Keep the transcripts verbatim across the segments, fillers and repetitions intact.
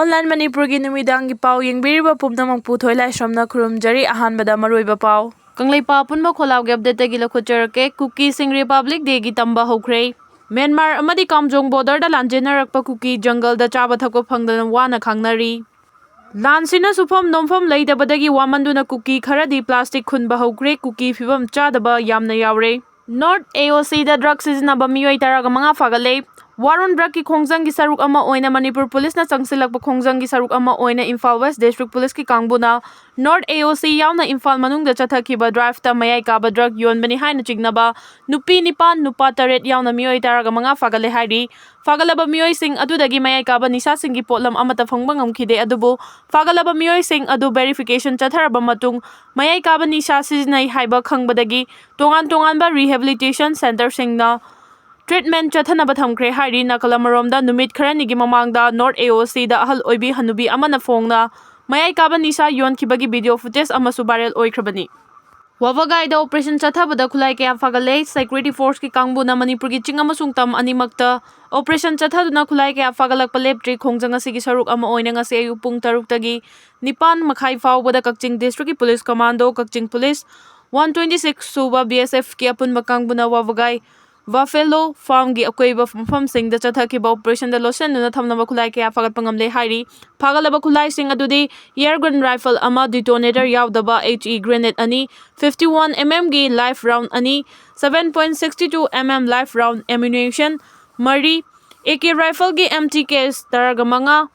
Online ꯃꯅꯤꯄꯨꯔꯒꯤ ꯅꯨꯃꯤꯗꯥꯡꯒꯤ ꯄꯥꯎ ꯌꯦꯡꯕꯤꯔꯤꯕ ꯄꯨꯝꯅꯃꯛꯄꯨ ꯊꯣꯏꯂꯥꯏꯁ꯭ꯔꯝꯅ ꯈꯨꯔꯨꯝꯖꯔꯤ꯫ ꯑꯍꯥꯟꯕꯗ ꯃꯔꯨꯑꯣꯏꯕ ꯄꯥꯎ꯫ ꯀꯪꯂꯩꯄꯥꯛ ꯑꯄꯨꯟꯕ ꯈꯣꯜꯂꯥꯎꯒꯤ updateꯇꯒꯤ ꯂꯧꯈꯠꯆꯔꯛꯀꯦ꯫ ꯀꯨꯀꯤꯁꯤꯡ Republic Dayꯒꯤ ꯇꯝꯕ ꯍꯧꯈ꯭ꯔꯦ꯫ ꯃ꯭ꯌꯥꯟꯃꯥꯔ ꯑꯃꯗꯤ ꯀꯥꯝꯖꯣꯡ borderꯗ ꯂꯥꯟꯖꯦꯟꯅꯔꯛꯄ ꯀꯨꯀꯤ ꯖꯪꯒꯜꯗ ꯆꯥꯕ ꯊꯛꯄ ꯐꯪꯗꯅ ꯋꯥꯅ ꯈꯥꯡꯅꯔꯤ꯫ ꯂꯥꯟꯁꯤꯅ ꯁꯨꯐꯝ ꯅꯣꯝꯐꯝ ꯂꯩꯇꯕꯗꯒꯤ ꯋꯥꯃꯟꯗꯨꯅ ꯀꯨꯀꯤ ꯈꯔꯗꯤ plastic ꯈꯨꯟꯕ ꯍꯧꯈ꯭ꯔꯦ꯫ ꯀꯨꯀꯤ ꯐꯤꯕꯝ ꯆꯥꯗꯕ ꯌꯥꯝꯅ ꯌꯥꯎꯔꯦ꯫ North AOCꯗ drug ꯁꯤꯖꯤꯟꯅꯕ ꯃꯤꯑꯣꯏ ꯇꯔꯥꯒ ꯃꯉꯥ ꯐꯥꯒꯠꯂꯦ꯫ War on Drugꯀꯤ ꯈꯣꯡꯖꯪꯒꯤ ꯁꯔꯨꯛ ꯑꯃ ꯑꯣꯏꯅ ꯃꯅꯤꯄꯨꯔ ꯄꯨꯂꯤꯁꯅ ꯆꯪꯁꯤꯜꯂꯛꯄ ꯈꯣꯡꯖꯪꯒꯤ ꯁꯔꯨꯛ ꯑꯃ ꯑꯣꯏꯅ ꯏꯝꯐꯥꯜ West District ꯄꯨꯂꯤꯁꯀꯤ ꯀꯥꯡꯕꯨꯅ North AOC ꯌꯥꯎꯅ ꯏꯝꯐꯥꯜ ꯃꯅꯨꯡꯗ ꯆꯠꯊꯈꯤꯕ driveꯇ ꯃꯌꯥꯏ ꯀꯥꯕ drug ꯌꯣꯟꯕꯅꯤ ꯍꯥꯏꯅ ꯆꯤꯡꯅꯕ ꯅꯨꯄꯤ ꯅꯤꯄꯥꯟ, ꯅꯨꯄꯥ ꯇꯔꯦꯠ ꯌꯥꯎꯅ ꯃꯤꯑꯣꯏ ꯇꯔꯥꯒ ꯃꯉꯥ ꯐꯥꯒꯠꯂꯦ ꯍꯥꯏꯔꯤ꯫ ꯐꯥꯒꯠꯂꯕ ꯃꯤꯑꯣꯏꯁꯤꯡ ꯑꯗꯨꯗꯒꯤ ꯃꯌꯥꯏ ꯀꯥꯕ ꯅꯤꯁꯥꯁꯤꯡꯒꯤ ꯄꯣꯠꯂꯝ ꯑꯃꯠꯇ ꯐꯪꯕ ꯉꯝꯈꯤꯗꯦ, ꯑꯗꯨꯕꯨ ꯐꯥꯒꯠꯂꯕ ꯃꯤꯑꯣꯏꯁꯤꯡ ꯑꯗꯨ verification ꯆꯠꯊꯔꯕ ꯃꯇꯨꯡ ꯃꯌꯥꯏ ꯀꯥꯕ ꯅꯤꯁꯥ ꯁꯤꯖꯤꯟꯅꯩ ꯍꯥꯏꯕ ꯈꯪꯕꯗꯒꯤ ꯇꯣꯉꯥꯟ ꯇꯣꯉꯥꯟꯕ rehabilitation centreꯁꯤꯡꯅ treatment ꯆꯠꯊꯅꯕ ꯊꯝꯈ꯭ꯔꯦ ꯍꯥꯏꯔꯤ꯫ ꯅꯥꯀꯜ ꯑꯃꯔꯣꯝꯗ, ꯅꯨꯃꯤꯠ ꯈꯔꯅꯤꯒꯤ ꯃꯃꯥꯡꯗ North AOCꯗ ꯑꯍꯜ ꯑꯣꯏꯕꯤ ꯍꯅꯨꯕꯤ ꯑꯃꯅ ꯐꯣꯡꯅ ꯃꯌꯥꯏ ꯀꯥꯕ ꯅꯤꯁꯥ ꯌꯣꯟꯈꯤꯕꯒꯤ video footage ꯑꯃꯁꯨ viral ꯑꯣꯏꯈ꯭ꯔꯕꯅꯤ꯫ ꯋꯥꯕꯒꯥꯏꯗ operation ꯆꯠꯊꯕꯗ ꯈꯨꯠꯂꯥꯏ ꯀꯌꯥ ꯐꯥꯒꯠꯂꯦ꯫ Security forceꯀꯤ ꯀꯥꯡꯕꯨꯅ ꯃꯅꯤꯄꯨꯔꯒꯤ ꯆꯤꯡ ꯑꯃꯁꯨꯡ ꯇꯝ ꯑꯅꯤꯃꯛꯇ operation ꯆꯠꯊꯗꯨꯅ ꯈꯨꯠꯂꯥꯏ ꯀꯌꯥ ꯐꯥꯒꯠꯂꯛꯄ ꯂꯦꯞꯇ꯭ꯔꯤ꯫ ꯈꯣꯡꯖꯪ ꯑꯁꯤꯒꯤ ꯁꯔꯨꯛ ꯑꯃ ꯑꯣꯏꯅ ꯉꯁꯤ ꯑꯌꯨꯛ ꯄꯨꯡ ꯇꯔꯨꯛꯇꯒꯤ ꯅꯤꯄꯥꯟ ꯃꯈꯥꯏ ꯐꯥꯎꯕꯗ ꯀꯛꯆꯤꯡ Districtꯀꯤ police commando, ꯀꯛꯆꯤꯡ police, one twenty six ꯁꯨꯕ BSFꯀꯤ ꯑꯄꯨꯟꯕ ꯀꯥꯡꯕꯨꯅ ꯋꯥꯕꯒꯥꯏ Buffalo Farmꯒꯤ ꯑꯀꯣꯏꯕ ꯃꯐꯝꯁꯤꯡꯗ ꯆꯠꯊꯈꯤꯕ operationꯗ ꯂꯣꯠꯁꯤꯟꯗꯨꯅ ꯊꯝꯂꯝꯕ ꯈꯨꯠꯂꯥꯏ ꯀꯌꯥ ꯐꯥꯒꯠꯄ ꯉꯝꯂꯦ ꯍꯥꯏꯔꯤ꯫ ꯐꯥꯒꯠꯂꯕ ꯈꯨꯠꯂꯥꯏꯁꯤꯡ ꯑꯗꯨꯗꯤ air gun rifle ꯑꯃ, detonator ꯌꯥꯎꯗꯕ HE grenade ꯑꯅꯤ, fifty one mmꯒꯤ live round ꯑꯅꯤ, seven point six two mm live round ammunition ꯃꯔꯤ, AK rifleꯒꯤ empty case ꯇꯔꯥꯒ ꯃꯉꯥ,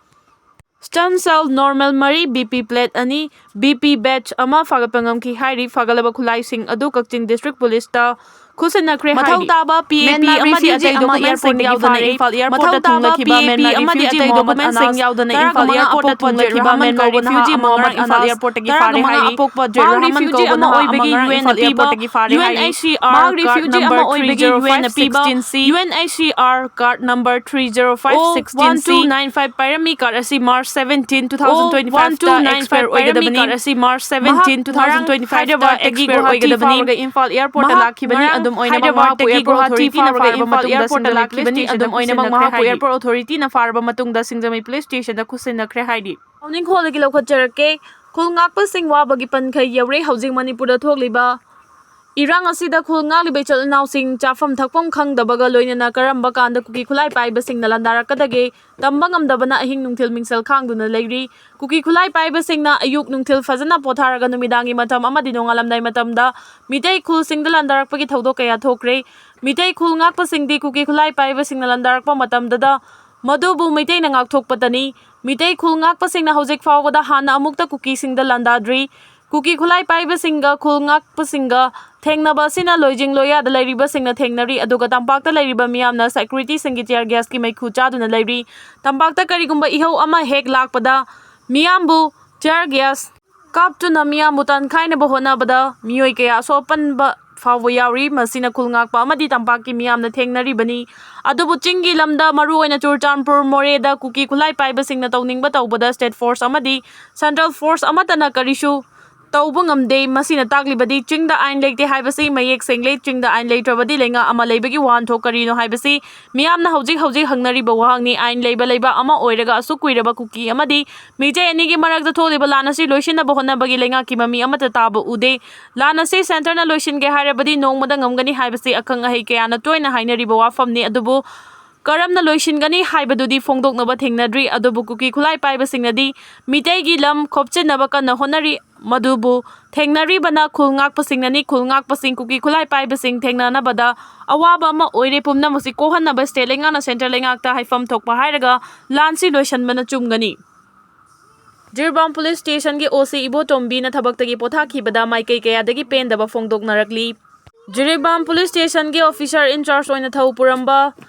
stun shell normal ꯃꯔꯤ, BP plate ꯑꯅꯤ, BP batch ꯑꯃ ꯐꯥꯒꯠꯄ ꯉꯝꯈꯤ ꯍꯥꯏꯔꯤ꯫ ꯐꯥꯒꯠꯂꯕ ꯈꯨꯠꯂꯥꯏꯁꯤꯡ ꯑꯗꯨ ꯀꯛꯆꯤꯡ District Policeꯇ ꯈꯨꯠꯁꯤꯟꯅꯈ꯭ꯔꯦ ꯃꯊꯧ ꯍꯥꯏꯔꯤ꯫ ꯇꯥꯕ PAP ꯃ꯭ꯌꯥꯟꯃꯥꯔ ꯑꯃꯗꯤ refugee ꯑꯇꯩ ꯑꯃ documentꯁꯤꯡ airportꯇꯒꯤ ꯌꯥꯎꯗꯅ ꯐꯥꯔꯦ꯫ ꯏꯝꯐꯥꯜ airportꯇ ꯃꯊꯧ ꯇꯥꯕ ꯊꯨꯡꯂꯈꯤꯕ PAP ꯃ꯭ꯌꯥꯟꯃꯥꯔ ꯑꯃꯗꯤ refugeeꯒꯤ ꯑꯇꯩ ꯃꯃꯜ documentꯁꯤꯡ ꯑꯅꯥꯁ ꯌꯥꯎꯗꯅ ꯇꯔꯥꯒ ꯏꯝꯐꯥꯜ ꯃꯉꯥ airportꯇ ꯑꯄꯣꯛꯄ ꯊꯨꯡꯂꯈꯤꯕ ꯖꯦꯠ ꯔꯍꯃꯟ ꯃ꯭ꯌꯥꯟꯃꯥꯔ ꯀꯧꯕ ꯅꯍꯥ refugee ꯑꯃ ꯑꯃ ꯉꯔꯥꯡ ꯏꯝꯐꯥꯜ ꯇꯔꯥꯒ ꯃꯉꯥ ꯑꯄꯣꯛꯄ ꯖꯦꯠ ꯔꯍꯃꯟ ꯀꯧꯕ ꯅꯍꯥ ꯑꯃ ꯉꯔꯥꯡ ꯏꯝꯐꯥꯜ airportꯇꯒꯤ ꯐꯥꯔꯦ ꯍꯥꯏꯔꯤ꯫ ꯃꯍꯥꯛ refugeeꯒꯤ ꯑꯃ ꯑꯣꯏꯕꯒꯤ UNꯅ ꯄꯤꯕ UNHCR card number three zero five sixteen C ꯃꯍꯥꯛ refugeeꯒꯤ ꯑꯃ ꯑꯣꯏꯕꯒꯤ UNꯅ ꯄꯤꯕ UNHCR card number three zero five sixteen C one two nine five ꯄꯥꯏꯔꯝꯃꯤ꯫ Card ꯑꯁꯤ March seventeen, two thousand twenty five ꯇ expire ꯑꯣꯏꯒꯗꯕꯅꯤ꯫ Card ꯑꯁꯤ March seventeen, two thousand twenty five ꯇ expire ꯑꯣꯏꯒꯗꯕꯅꯤ꯫ ꯃꯍꯥꯛ ꯉꯔꯥꯡ ꯍꯥꯏꯗ꯭ꯔꯕꯥꯗꯇꯒꯤ ꯒꯨꯋꯥꯍꯥꯇꯤ ꯐꯥꯎꯔꯒ ꯏꯝꯐꯥꯜ airportꯇ ꯂꯥꯛꯈꯤꯕꯅꯤ꯫ ꯍꯥꯏꯗ꯭ꯔꯕꯥꯗꯇꯒꯤ ꯒꯨꯋꯥꯍꯥꯇꯤ ꯐꯥꯎꯔꯒ ꯏꯝꯐꯥꯜ ꯑꯦꯌꯔꯄꯣꯔꯠꯇ ꯂꯥꯛꯈꯤꯕꯅꯤ꯫ ꯑꯗꯨꯝ ꯑꯣꯏꯅꯃꯛ ꯃꯍꯥꯛꯄꯨ ꯑꯦꯌꯔꯄꯣꯔꯠ ꯑꯣꯊꯣꯔꯤꯇꯤꯅ ꯐꯥꯔꯕ ꯃꯇꯨꯡꯗ ꯁꯤꯡꯖꯃꯩ ꯄꯨꯂꯤꯁ ꯁ꯭ꯇꯦꯁꯟꯗ ꯈꯨꯠꯁꯤꯟꯅꯈ꯭ꯔꯦ ꯍꯥꯏꯔꯤ꯫ ꯅꯤꯡꯈꯣꯜꯗꯒꯤ ꯂꯧꯈꯠꯆꯔꯛꯀꯦ꯫ ꯈꯨꯜ ꯉꯥꯛꯄꯁꯤꯡ ꯋꯥꯕꯒꯤ ꯄꯟꯈꯩ ꯌꯧꯔꯦ꯫ ꯍꯧꯖꯤꯛ ꯃꯅꯤꯄꯨꯔꯗ ꯊꯣꯛꯂꯤꯕ ꯏꯔꯥꯡ ꯑꯁꯤꯗ ꯈꯨꯜ ꯉꯥꯛꯂꯤꯕ ꯏꯆꯤꯜ ꯏꯅꯥꯎꯁꯤꯡ ꯆꯥꯐꯝ ꯊꯛꯐꯝ ꯈꯪꯗꯕꯒ ꯂꯣꯏꯅꯅ ꯀꯔꯝꯕ ꯀꯥꯟꯗ ꯀꯨꯀꯤ ꯈꯨꯠꯂꯥꯏ ꯄꯥꯏꯕꯁꯤꯡꯅ ꯂꯥꯟꯗꯥꯔꯛꯀꯗꯒꯦ ꯇꯝꯕ ꯉꯝꯗꯕꯅ ꯑꯍꯤꯡ ꯅꯨꯡꯊꯤꯜ ꯃꯤꯡꯁꯦꯜ ꯈꯥꯡꯗꯨꯅ ꯂꯩꯔꯤ꯫ ꯀꯨꯀꯤ ꯈꯨꯠꯂꯥꯏ ꯄꯥꯏꯕꯁꯤꯡꯅ ꯑꯌꯨꯛ ꯅꯨꯡꯊꯤꯜ ꯐꯖꯅ ꯄꯣꯊꯥꯔꯒ ꯅꯨꯃꯤꯗꯥꯡꯒꯤ ꯃꯇꯝ ꯑꯃꯗꯤ ꯅꯣꯡꯉꯥꯜꯂꯝꯗꯥꯏ ꯃꯇꯝꯗ ꯃꯤꯇꯩ ꯈꯨꯜꯁꯤꯡꯗ ꯂꯥꯟꯗꯥꯔꯛꯄꯒꯤ ꯊꯧꯗꯣꯛ ꯀꯌꯥ ꯊꯣꯛꯈ꯭ꯔꯦ꯫ ꯃꯤꯇꯩ ꯈꯨꯜ ꯉꯥꯛꯄꯁꯤꯡꯗꯤ ꯀꯨꯀꯤ ꯈꯨꯠꯂꯥꯏ ꯄꯥꯏꯕꯁꯤꯡꯅ ꯂꯥꯟꯗꯥꯔꯛꯄ ꯃꯇꯝꯗꯗ ꯃꯗꯨꯕꯨ ꯃꯩꯇꯩꯅ ꯉꯥꯛꯊꯣꯛꯄꯇꯅꯤ꯫ ꯃꯤꯇꯩ ꯈꯨꯜ ꯉꯥꯛꯄꯁꯤꯡꯅ ꯍꯧꯖꯤꯛ ꯐꯥꯎꯕꯗ ꯍꯥꯟꯅ ꯑꯃꯨꯛꯇ ꯀꯨꯀꯤꯁꯤꯡꯗ ꯂꯥꯟꯗꯥꯗ꯭ꯔꯤ꯫ ꯀꯨꯀꯤ ꯈꯨꯠꯂꯥꯏ ꯄꯥꯏꯕꯁꯤꯡꯒ ꯈꯨꯜ ꯉꯥꯛꯄꯁꯤꯡꯒ ꯊꯦꯡꯅꯕ ꯑꯁꯤꯅ ꯂꯣꯏꯖꯤꯡ ꯂꯣꯌꯥꯗ ꯂꯩꯔꯤꯕꯁꯤꯡꯅ ꯊꯦꯡꯅꯔꯤ, ꯑꯗꯨꯒ ꯇꯝꯄꯥꯛꯇ ꯂꯩꯔꯤꯕ ꯃꯤꯌꯥꯝꯅ ꯁꯦꯀ꯭ꯌꯨꯔꯤꯇꯤꯁꯤꯡꯒꯤ ꯇꯤꯌꯔ ꯒ꯭ꯌꯥꯁꯀꯤ ꯃꯩꯈꯨ ꯆꯥꯗꯨꯅ ꯂꯩꯔꯤ꯫ ꯇꯝꯄꯥꯛꯇ ꯀꯔꯤꯒꯨꯝꯕ ꯏꯍꯧ ꯑꯃ ꯍꯦꯛ ꯂꯥꯛꯄꯗ ꯃꯤꯌꯥꯝꯕꯨ ꯇꯤꯌꯔ ꯒ꯭ꯌꯥꯁ ꯀꯥꯞꯇꯨꯅ ꯃꯤꯌꯥꯝꯕꯨ ꯇꯥꯟꯈꯥꯏꯅꯕ ꯍꯣꯠꯅꯕꯗ ꯃꯤꯑꯣꯏ ꯀꯌꯥ ꯑꯁꯣꯛ ꯑꯄꯟꯕ ꯐꯥꯎꯕ ꯌꯥꯎꯔꯤ꯫ ꯃꯁꯤꯅ ꯈꯨꯜ ꯉꯥꯛꯄ ꯑꯃꯗꯤ ꯇꯝꯄꯥꯛꯀꯤ ꯃꯤꯌꯥꯝꯅ ꯊꯦꯡꯅꯔꯤꯕꯅꯤ꯫ ꯑꯗꯨꯕꯨ ꯆꯤꯡꯒꯤ ꯂꯝꯗ, ꯃꯔꯨꯑꯣꯏꯅ ꯆꯨꯔꯆꯥꯟꯄꯨꯔ ꯃꯣꯔꯦꯗ ꯀꯨꯀꯤ ꯈꯨꯠꯂꯥꯏ ꯄꯥꯏꯕꯁꯤꯡꯅ ꯇꯧꯅꯤꯡꯕ ꯇꯧꯕꯗ ꯁ꯭ꯇꯦꯠ ꯐꯣꯔꯁ ꯑꯃꯗꯤ ꯁꯦꯟꯇ꯭ꯔꯦꯜ ꯐꯣꯔꯁ ꯑꯃꯠꯇꯅ ꯀꯔꯤꯁꯨ ꯇꯧꯕ ꯉꯝꯗꯦ꯫ ꯃꯁꯤꯅ ꯇꯥꯛꯂꯤꯕꯗꯤ ꯆꯤꯡꯗ ꯑꯥꯏꯟ ꯂꯩꯇꯦ ꯍꯥꯏꯕꯁꯤ ꯃꯌꯦꯛ ꯁꯦꯡꯂꯦ꯫ ꯆꯤꯡꯗ ꯑꯥꯏꯟ ꯂꯩꯇ꯭ꯔꯕꯗꯤ ꯂꯩꯉꯥꯛ ꯑꯃ ꯂꯩꯕꯒꯤ ꯋꯥꯍꯟꯊꯣꯛ ꯀꯔꯤꯅꯣ ꯍꯥꯏꯕꯁꯤ ꯃꯤꯌꯥꯝꯅ ꯍꯧꯖꯤꯛ ꯍꯧꯖꯤꯛ ꯍꯪꯅꯔꯤꯕ ꯋꯥꯍꯪꯅꯤ꯫ ꯑꯥꯏꯟ ꯂꯩꯕ ꯂꯩꯕ ꯑꯃ ꯑꯣꯏꯔꯒ ꯑꯁꯨꯛ ꯀꯨꯏꯔꯕ ꯀꯨꯀꯤ ꯑꯃꯗꯤ ꯃꯤꯇꯩ ꯑꯅꯤꯒꯤ ꯃꯔꯛꯇ ꯊꯣꯛꯂꯤꯕ ꯂꯥꯟ ꯑꯁꯤ ꯂꯣꯏꯁꯤꯟꯅꯕ ꯍꯣꯠꯅꯕꯒꯤ ꯂꯩꯉꯥꯛꯀꯤ ꯃꯃꯤ ꯑꯃꯠꯇ ꯇꯥꯕ ꯎꯗꯦ꯫ ꯂꯥꯟ ꯑꯁꯤ ꯁꯦꯟꯇꯔꯅ ꯂꯣꯏꯁꯤꯟꯒꯦ ꯍꯥꯏꯔꯕꯗꯤ ꯅꯣꯡꯃꯗ ꯉꯝꯒꯅꯤ ꯍꯥꯏꯕꯁꯤ ꯑꯈꯪ ꯑꯍꯩ ꯀꯌꯥꯅ ꯇꯣꯏꯅ ꯍꯥꯏꯅꯔꯤꯕ ꯋꯥꯐꯝꯅꯤ꯫ ꯑꯗꯨꯕꯨ ꯀꯔꯝꯅ ꯂꯣꯏꯁꯤꯟꯒꯅꯤ ꯍꯥꯏꯕꯗꯨꯗꯤ ꯐꯣꯡꯗꯣꯛꯅꯕ ꯊꯦꯡꯅꯗ꯭ꯔꯤ꯫ ꯑꯗꯨꯕꯨ ꯀꯨꯀꯤ ꯈꯨꯠꯂꯥꯏ ꯄꯥꯏꯕꯁꯤꯡꯅꯗꯤ ꯃꯤꯇꯩꯒꯤ ꯂꯝ ꯈꯣꯞꯆꯤꯟꯅꯕ ꯀꯟꯅ ꯍꯣꯠꯅꯔꯤ꯫ ꯃꯗꯨꯕꯨ ꯊꯦꯡꯅꯔꯤꯕꯅ ꯈꯨꯜ ꯉꯥꯛꯄꯁꯤꯡꯅꯅꯤ꯫ ꯈꯨꯜ ꯉꯥꯛꯄꯁꯤꯡ ꯀꯨꯀꯤ ꯈꯨꯠꯂꯥꯏ ꯄꯥꯏꯕꯁꯤꯡ ꯊꯦꯡꯅꯅꯕꯗ ꯑꯋꯥꯕ ꯑꯃ ꯑꯣꯏꯔꯦ꯫ ꯄꯨꯝꯅꯃꯛꯁꯤ ꯀꯣꯛꯍꯟꯅꯕ ꯁ꯭ꯇꯦꯠ ꯂꯩꯉꯥꯛꯅ ꯁꯦꯟꯇ꯭ꯔꯦꯜ ꯂꯩꯉꯥꯛꯇ ꯍꯥꯏꯐꯝ ꯊꯣꯛꯄ ꯍꯥꯏꯔꯒ ꯂꯥꯟꯁꯤ ꯂꯣꯏꯁꯤꯟꯕꯅ ꯆꯨꯝꯒꯅꯤ꯫ ꯖꯤꯔꯤꯕꯥꯝ ꯄꯨꯂꯤꯁ ꯁ꯭ꯇꯦꯁꯟꯒꯤ ꯑꯣ ꯁꯤ ꯏꯕꯣꯇꯣꯝꯕꯤꯅ ꯊꯕꯛꯇꯒꯤ ꯄꯣꯊꯥꯈꯤꯕꯗ ꯃꯥꯏꯀꯩ ꯀꯌꯥꯗꯒꯤ ꯄꯦꯟꯗꯕ ꯐꯣꯡꯗꯣꯛꯅꯔꯛꯂꯤ꯫ ꯖꯤꯔꯤꯕꯥꯝ ꯄꯨꯂꯤꯁ ꯁ꯭ꯇꯦꯁꯟꯒꯤ ꯑꯣꯐꯤꯁꯥꯔ ꯏꯟꯆꯥꯔꯖ ꯑꯣꯏꯅ ꯊꯧ ꯄꯨꯔꯝꯕ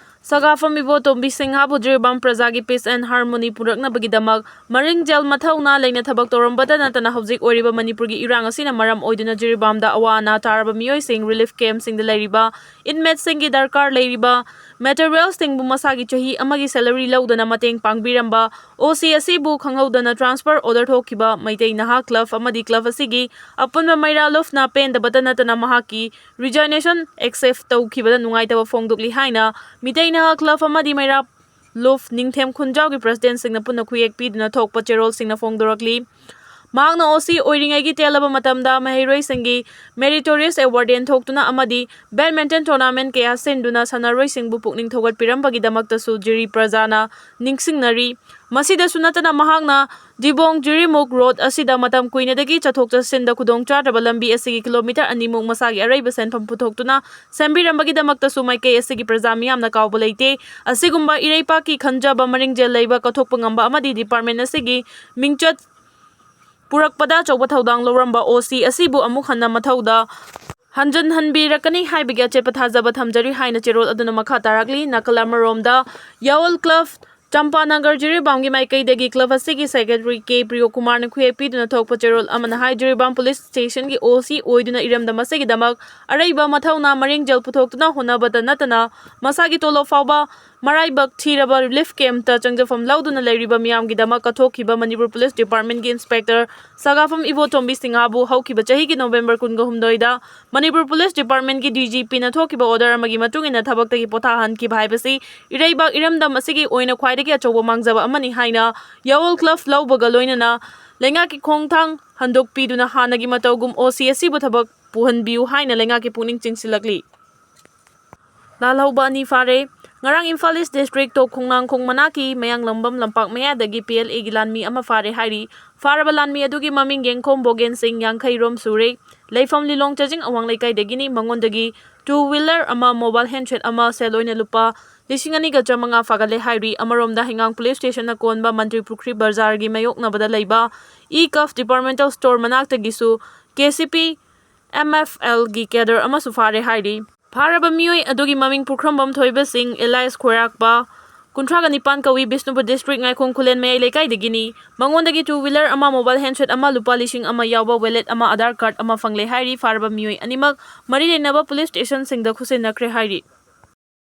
ꯁꯒꯥꯐꯝ ꯏꯕꯣꯇꯣꯝꯕꯤ ꯁꯤꯡꯍꯕꯨ ꯖꯤꯔꯤꯕꯥꯝ ꯄ꯭ꯔꯖꯥꯒꯤ ꯄꯤꯁ ꯑꯦꯟ ꯍꯥꯔꯃꯣꯅꯤ ꯄꯨꯔꯛꯅꯕꯒꯤꯗꯃꯛ ꯃꯔꯤꯡꯖꯦꯜ ꯃꯊꯧꯅꯥ ꯂꯩꯅ ꯊꯕꯛ ꯇꯧꯔꯝꯕꯇ ꯅꯠꯇꯅ ꯍꯧꯖꯤꯛ ꯑꯣꯏꯔꯤꯕ ꯃꯅꯤꯄꯨꯔꯒꯤ ꯏꯔꯥꯡ ꯑꯁꯤꯅ ꯃꯔꯝ ꯑꯣꯏꯗꯨꯅ ꯖꯤꯔꯤꯕꯥꯝꯗ ꯑꯋꯥ ꯑꯅꯥ ꯇꯥꯔꯕ ꯃꯤꯑꯣꯏꯁꯤꯡ, ꯔꯤꯂꯤꯐ ꯀꯦꯝꯞꯁꯤꯡꯗ ꯂꯩꯔꯤꯕ ꯏꯟꯃꯦꯠꯁꯤꯡꯒꯤ ꯗꯔꯀꯥꯔ ꯂꯩꯔꯤꯕ ꯃꯦꯇꯔꯤꯌꯦꯜꯁꯤꯡꯕꯨ ꯃꯁꯥꯒꯤ ꯆꯍꯤ ꯑꯃꯒꯤ ꯁꯦꯂꯔꯤ ꯂꯧꯗꯅ ꯃꯇꯦꯡ ꯄꯥꯡꯕꯤꯔꯝꯕ ꯑꯣ ꯁꯤ ꯑꯁꯤꯕꯨ ꯈꯪꯍꯧꯗꯅ ꯇ꯭ꯔꯥꯟꯁꯐꯔ ꯑꯣꯔꯗꯔ ꯊꯣꯛꯈꯤꯕ ꯃꯩꯇꯩ ꯅꯍꯥ ꯀ꯭ꯂꯕ ꯑꯃꯗꯤ ꯀ꯭ꯂꯕ ꯑꯁꯤꯒꯤ ꯑꯄꯨꯟꯕ ꯃꯩꯔꯥ ꯂꯨꯞꯅ ꯄꯦꯟꯗꯕꯇ ꯅꯠꯇꯅ ꯃꯍꯥꯛꯀꯤ ꯔꯤꯖꯥꯏꯅꯦꯁꯟ ꯑꯦꯛꯁꯦꯞ ꯇꯧꯈꯤꯕꯗ ꯅꯨꯡꯉꯥꯏꯇꯕ ꯐꯣꯡꯗꯣꯛꯂꯤ ꯍꯥꯏꯅ ꯃꯤꯇꯩ ꯅꯍꯥ ꯀ꯭ꯂꯕ ꯑꯃꯗꯤ ꯃꯩꯔꯥ ꯂꯨꯞ ꯅꯤꯡꯊꯦꯝ ꯈꯨꯟꯖꯥꯎꯒꯤ ꯄ꯭ꯔꯁꯤꯗꯦꯟꯁꯤꯡꯅ ꯄꯨꯟꯅ ꯈꯨꯌꯦꯛ ꯄꯤꯗꯨꯅ ꯊꯣꯛꯄ ꯆꯦꯔꯣꯜꯁꯤꯡꯅ ꯐꯣꯡꯗꯣꯔꯛꯂꯤ꯫ ꯃꯍꯥꯛꯅ ꯑꯣ ꯁꯤ ꯑꯣꯏꯔꯤꯉꯩꯒꯤ ꯇꯦꯜꯂꯕ ꯃꯇꯝꯗ ꯃꯍꯩꯔꯣꯏꯁꯤꯡꯒꯤ ꯃꯦꯔꯤꯇꯣꯔꯤꯌꯁ ꯑꯦꯋꯥꯔꯗ ꯌꯦꯟꯊꯣꯛꯇꯨꯅ ꯑꯃꯗꯤ ꯕꯦꯗꯃꯤꯟꯇꯟ ꯇꯣꯔꯅꯥꯃꯦꯟ ꯀꯌꯥ ꯁꯤꯟꯗꯨꯅ ꯁꯥꯟꯅꯔꯣꯏꯁꯤꯡꯕꯨ ꯄꯨꯛꯅꯤꯡ ꯊꯧꯒꯠꯄꯤꯔꯝꯕꯒꯤꯗꯃꯛꯇꯁꯨ ꯖꯤꯔꯤ ꯄ꯭ꯔꯖꯥꯅ ꯅꯤꯡꯁꯤꯡꯅꯔꯤ꯫ ꯃꯁꯤꯗꯁꯨ ꯅꯠꯇꯅ ꯃꯍꯥꯛꯅ ꯗꯤꯕꯣꯡ ꯖꯤꯔꯤꯃꯨꯛ ꯔꯣꯗ ꯑꯁꯤꯗ ꯃꯇꯝ ꯀꯨꯏꯅꯗꯒꯤ ꯆꯠꯊꯣꯛ ꯆꯠꯁꯤꯟꯗ ꯈꯨꯗꯣꯡ ꯆꯥꯗ꯭ꯔꯕ ꯂꯝꯕꯤ ꯑꯁꯤꯒꯤ ꯀꯤꯂꯣꯃꯤꯇꯔ ꯑꯅꯤꯃꯨꯛ ꯃꯁꯥꯒꯤ ꯑꯔꯩꯕ ꯁꯦꯟꯐꯝ ꯄꯨꯊꯣꯛꯇꯨꯅ ꯁꯦꯝꯕꯤꯔꯝꯕꯒꯤꯗꯃꯛꯇꯁꯨ ꯃꯥꯏꯀꯩ ꯑꯁꯤꯒꯤ ꯄ꯭ꯔꯖꯥ ꯃꯤꯌꯥꯝꯅ ꯀꯥꯎꯕ ꯂꯩꯇꯦ꯫ ꯑꯁꯤꯒꯨꯝꯕ ꯏꯔꯩꯄꯥꯛꯀꯤ ꯈꯟꯖꯕ ꯃꯔꯤꯡꯖꯦꯜ ꯂꯩꯕ ꯀꯠꯊꯣꯛꯄ ꯉꯝꯕ ꯑꯃꯗꯤ ꯗꯤꯄꯥꯔꯠꯃꯦꯟ ꯑꯁꯤꯒꯤ ꯃꯤꯡꯆꯠ ꯄꯨꯔꯛꯄꯗ ꯑꯆꯧꯕ ꯊꯧꯗꯥꯡ ꯂꯧꯔꯝꯕ ꯑꯣ ꯁꯤ ꯑꯁꯤꯕꯨ ꯑꯃꯨꯛ ꯍꯟꯅ ꯃꯊꯧꯗ ꯍꯟꯖꯤꯟꯍꯟꯕꯤꯔꯛꯀꯅꯤ ꯍꯥꯏꯕꯒꯤ ꯑꯆꯦꯠꯄ ꯊꯥꯖꯕ ꯊꯝꯖꯔꯤ ꯍꯥꯏꯅ ꯆꯦꯔꯣꯜ ꯑꯗꯨꯅ ꯃꯈꯥ ꯇꯥꯔꯛꯂꯤ꯫ ꯅꯥꯀꯜ ꯑꯃꯔꯣꯝꯗ ꯌꯥꯋꯜ ꯀ꯭ꯂꯕ ꯆꯝꯄꯥꯅꯒꯔ ꯖꯤꯔꯤꯕꯥꯝꯒꯤ ꯃꯥꯏꯀꯩꯗꯒꯤ ꯀ꯭ꯂꯕ ꯑꯁꯤꯒꯤ ꯁꯦꯀ꯭ꯔꯦꯇꯔꯤ ꯀꯦ ꯄ꯭ꯔꯤꯌꯣꯀꯨꯃꯥꯔꯅ ꯈꯨꯌꯦꯛ ꯄꯤꯗꯨꯅ ꯊꯣꯛꯄ ꯆꯦꯔꯣꯜ ꯑꯃꯅ ꯍꯥꯏ, ꯖꯤꯔꯤꯕꯥꯝ ꯄꯨꯂꯤꯁ ꯁ꯭ꯇꯦꯁꯟꯒꯤ ꯑꯣ ꯁꯤ ꯑꯣꯏꯗꯨꯅ ꯏꯔꯝꯗꯝ ꯑꯁꯤꯒꯤꯗꯃꯛ ꯑꯔꯩꯕ ꯃꯊꯧꯅ ꯃꯔꯤꯡꯖꯦꯜ ꯄꯨꯊꯣꯛꯇꯨꯅ ꯍꯣꯠꯅꯕꯗ ꯅꯠꯇꯅ ꯃꯁꯥꯒꯤ ꯇꯣꯂꯣꯞ ꯐꯥꯎꯕ ꯃꯔꯥꯏꯕꯛ ꯊꯤꯔꯕ ꯔꯤꯂꯤꯐ ꯀꯦꯝꯞꯇ ꯆꯪꯖꯐꯝ ꯂꯧꯗꯨꯅ ꯂꯩꯔꯤꯕ ꯃꯤꯌꯥꯝꯒꯤꯗꯃꯛ ꯀꯠꯊꯣꯛꯈꯤꯕ ꯃꯅꯤꯄꯨꯔ ꯄꯨꯂꯤꯁ ꯗꯤꯄꯥꯔꯠꯃꯦꯟꯒꯤ ꯏꯟꯁꯄꯦꯛꯇꯔ ꯁꯒꯥꯐꯝ ꯏꯕꯣꯇꯣꯝꯕꯤ ꯁꯤꯡꯍꯕꯨ ꯍꯧꯈꯤꯕ ꯆꯍꯤꯒꯤ ꯅꯣꯕꯦꯝꯕꯔ ꯀꯨꯟꯒ ꯍꯨꯝꯗꯣꯏꯗ ꯃꯅꯤꯄꯨꯔ ꯄꯨꯂꯤꯁ ꯗꯤꯄꯥꯔꯠꯃꯦꯟꯒꯤ ꯗꯤ ꯖꯤ ꯄꯤꯅ ꯊꯣꯛꯈꯤꯕ ꯑꯣꯔꯗꯔ ꯑꯃꯒꯤ ꯃꯇꯨꯡ ꯏꯟꯅ ꯊꯕꯛꯇꯒꯤ ꯄꯣꯊꯥꯍꯟꯈꯤꯕ ꯍꯥꯏꯕꯁꯤ ꯏꯔꯩꯕꯥꯛ ꯏꯔꯝꯗꯝ ꯑꯁꯤꯒꯤ ꯑꯣꯏꯅ ꯈ꯭ꯋꯥꯏꯗꯒꯤ ꯑꯆꯧꯕ ꯃꯥꯡꯖꯕ ꯑꯃꯅꯤ ꯍꯥꯏꯅ ꯌꯥꯋꯜ ꯀ꯭ꯂꯕ ꯂꯧꯕꯒ ꯂꯣꯏꯅꯅ ꯂꯩꯉꯥꯛꯀꯤ ꯈꯣꯡꯊꯥꯡ ꯍꯟꯗꯣꯛꯄꯤꯗꯨꯅ ꯍꯥꯟꯅꯒꯤ ꯃꯇꯧꯒꯨꯝ ꯑꯣ ꯁꯤ ꯑꯁꯤꯕꯨ ꯊꯕꯛ ꯄꯨꯍꯟꯕꯤꯌꯨ ꯍꯥꯏꯅ ꯂꯩꯉꯥꯛꯀꯤ ꯄꯨꯛꯅꯤꯡ ꯆꯤꯡꯁꯤꯜꯂꯛꯂꯤ꯫ ꯂꯥꯜꯍꯧꯕ ꯑꯅꯤ ꯐꯥꯔꯦ꯫ ꯉꯔꯥꯡ ꯏꯝꯐꯥꯜ ꯏꯁ ꯗꯤꯁꯇ꯭ꯔꯤꯛ ꯇꯣꯞ ꯈꯣꯡꯅꯥꯡꯈꯣꯡ ꯃꯅꯥꯛꯀꯤ ꯃꯌꯥꯡꯂꯝꯕꯝ ꯂꯝꯄꯥꯛ ꯃꯌꯥꯗꯒꯤ ꯄꯤ ꯑꯦꯜ ꯑꯦꯒꯤ ꯂꯥꯟꯃꯤ ꯑꯃ ꯐꯥꯔꯦ ꯍꯥꯏꯔꯤ꯫ ꯐꯥꯔꯕ ꯂꯥꯟꯃꯤ ꯑꯗꯨꯒꯤ ꯃꯃꯤꯡ ꯌꯦꯡꯈꯣꯝ ꯕꯣꯒꯦꯟ ꯁꯤꯡ, ꯌꯥꯡꯈꯩ ꯔꯣꯝ ꯁꯨꯔꯦ꯫ ꯂꯩꯐꯝ ꯂꯤꯂꯣꯡ ꯆꯥꯖꯤꯡ ꯑꯋꯥꯡ ꯂꯩꯀꯥꯏꯗꯒꯤꯅꯤ꯫ ꯃꯉꯣꯟꯗꯒꯤ ꯇꯨ ꯋꯤꯂꯔ ꯑꯃ, ꯃꯣꯕꯥꯏꯜ ꯍꯦꯟꯁꯦꯠ ꯑꯃ, ꯁꯦꯜ ꯑꯣꯏꯅ ꯂꯨꯄꯥ ꯂꯤꯁꯤꯡ ꯑꯅꯤꯒ ꯆꯥꯃꯉꯥ ꯐꯥꯒꯠꯂꯦ ꯍꯥꯏꯔꯤ꯫ ꯑꯃꯔꯣꯝꯗ ꯍꯩꯉꯥꯡ ꯄꯨꯂꯤꯁ ꯁ꯭ꯇꯦꯁꯟꯅ ꯀꯣꯟꯕ ꯃꯟꯇ꯭ꯔꯤ ꯄꯨꯈ꯭ꯔꯤ ꯕꯖꯥꯔꯒꯤ ꯃꯥꯌꯣꯛꯅꯕꯗ ꯂꯩꯕ ꯏ ꯀꯐ ꯗꯤꯄꯥꯔꯠꯃꯦꯟꯇꯦꯜ ꯁ꯭ꯇꯣꯔ ꯃꯅꯥꯛꯇꯒꯤꯁꯨ K C P M F ꯑꯦꯜꯒꯤ ꯀꯦꯗꯔ ꯑꯃꯁꯨ ꯐꯥꯔꯦ ꯍꯥꯏꯔꯤ꯫ ꯐꯥꯔꯕ ꯃꯤꯑꯣꯏ ꯑꯗꯨꯒꯤ ꯃꯃꯤꯡ ꯄꯨꯈ꯭ꯔꯝꯕꯝ ꯊꯣꯏꯕ ꯁꯤꯡ, ꯑꯦꯂꯥꯏꯁ ꯈꯣꯏꯔꯥꯛꯄ, ꯀꯨꯟꯊ꯭ꯔꯥꯒ ꯅꯤꯄꯥꯟ ꯀꯧꯏ, ꯕꯤꯁꯅꯨꯄꯨꯔ ꯗꯤꯁꯇ꯭ꯔꯤꯛ ꯉꯥꯏꯈꯣꯡ ꯈꯨꯂꯦꯟ ꯃꯌꯥꯏ ꯂꯩꯀꯥꯏꯗꯒꯤꯅꯤ꯫ ꯃꯉꯣꯟꯗꯒꯤ ꯇꯨ ꯋꯤꯂꯔ ꯑꯃ, ꯃꯣꯕꯥꯏꯜ ꯍꯦꯟꯁꯦꯠ ꯑꯃ, ꯂꯨꯄꯥ ꯂꯤꯁꯤꯡ ꯑꯃ ꯌꯥꯎꯕ ꯋꯦꯂꯦꯠ ꯑꯃ, ꯑꯥꯙꯥꯔ ꯀꯥꯔꯗ ꯑꯃ ꯐꯪꯂꯦ ꯍꯥꯏꯔꯤ꯫ ꯐꯥꯔꯕ ꯃꯤꯑꯣꯏ ꯑꯅꯤꯃꯛ ꯃꯔꯤ ꯂꯩꯅꯕ ꯄꯨꯂꯤꯁ ꯁ꯭ꯇꯦꯁꯟꯁꯤꯡꯗ ꯈꯨꯠꯁꯤꯟꯅꯈ꯭ꯔꯦ ꯍꯥꯏꯔꯤ꯫